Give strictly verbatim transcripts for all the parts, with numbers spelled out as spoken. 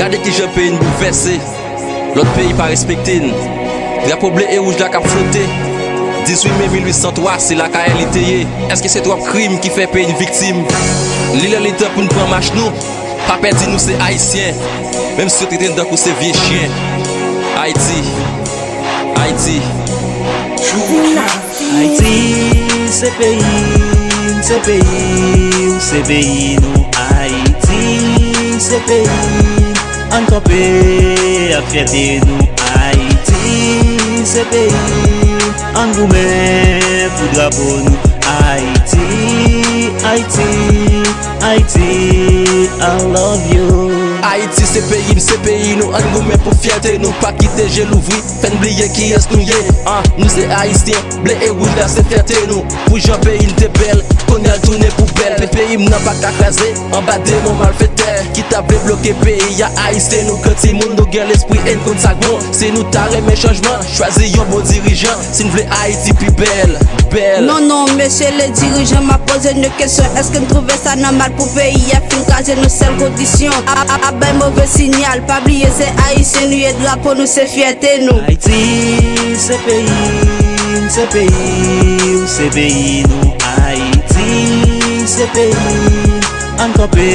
Gade kijan peyi n boulvèse. Lòt peyi pa respekte n. Drapo ble e wouj la k ap flote. Dizuit me mil uit san twa, se lakay li te ye. Èske se twòp krim ki fè peyi n viktim? Li lè li tan pou n pran mach nou. Pa pè di nou se Ayisyen, menm si yo trete n tankou se vye chyen. Ayiti, Ayiti. Ayiti, se peyi m, se peyi w, se peyi nou. Ayiti, se peyi m, ann kanpe ak fyète nou. Ayiti, se peyi m, ann goumen pou drapo nou. Ayiti, Ayiti, Ayiti, I love you. Ayiti se peyi m, se peyi nou, ann goumen pou fyète nou. Pa kite je louvri, fè n bliye kiyès nou ye. Ah, nou se Ayisyen, ble e wouj la se fyète nou. Pou jan peyi n te bèl, kounye a l tounen poubèl. Pe-, peyi m nan pa ka kraze anba de men malfektè ki ta vle bloke peyi a. Ayisyen nou granmoun, nou gen lespri e n konn sa k bon. Si nou ta renmen chanjman, chwazi yon bon dirijan. Si n vle Ayiti pi bèl, bèl. Non, non, mesye le dirijan, m ap poze n yon kesyon. Èske n twouve sa nòmal pou peyi a fin kraze nan sèl kondisyon? A, a, a bay move siyal, pa bliye se Ayisyen nou ye, drapo nou se fyète nou. Ayiti, se peyi m, se peyi w, se peyi nou. Ayiti, se peyi m, ann kanpe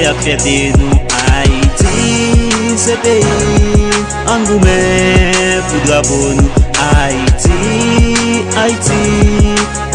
ak fyète nou. Ayiti, se peyi m, ann goumen pou drapo nou. Ayiti, Ayiti,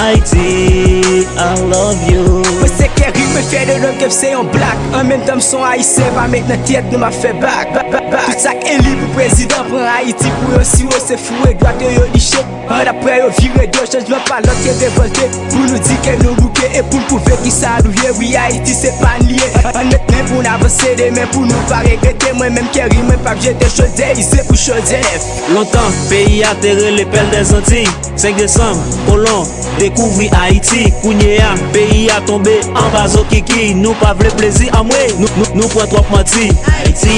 Ayiti, I love you. Mwen se Kerry, mwen fyè de nonm ke m se yon black. An menm tan m se yon Ayisyen, pa met nan tèt nou m ap fè bak, bak, bak, bak. Tout sa k eli pou prezidan pran Ayiti pou yo siwo, se foure dwat yo, yo liche. Ann ap wè yo vire do, chanjman pa lòt ke revòlte. Pou nou di ke nou bouke e pou n pwouve kisa nou ye. Wi, Ayiti se pa n li ye. Ann met men pou n avanse demen, pou nou pa regrete. Mwen menm Kerry, mwen p ap jete chodyè, ize pou chodyè nèf. Lontan, peyi a te rele Pèl dèzantiy. Senk desanm, kolon dekouvri Ayiti. Kounye a, peyi a tonbe anba zo kiki. Nou pa vle plezi, anmwe, nou, nou, nou pran twòp manti. Ayiti,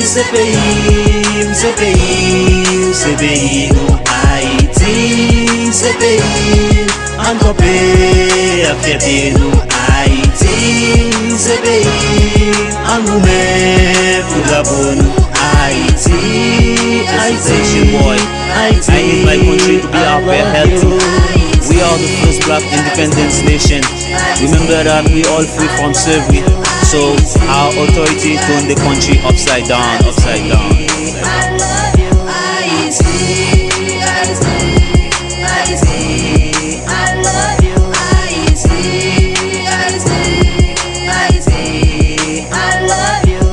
se peyi m, se peyi w, se peyi nou. Ayiti, se peyi m, ann kanpe ak fyète nou. Ayiti, se peyi m, ann goumen pou drapo nou. Ayiti, Ayiti, Ayiti, I need my country to be out there healthy. We are the first black independence nation. Remember that we all free from slavery. So our authority turn the country upside down, upside down. I love you, Ayiti, Ayiti, Ayiti. I love you, Ayiti, Ayiti, Ayiti. I love you.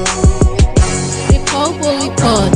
The Popo Report.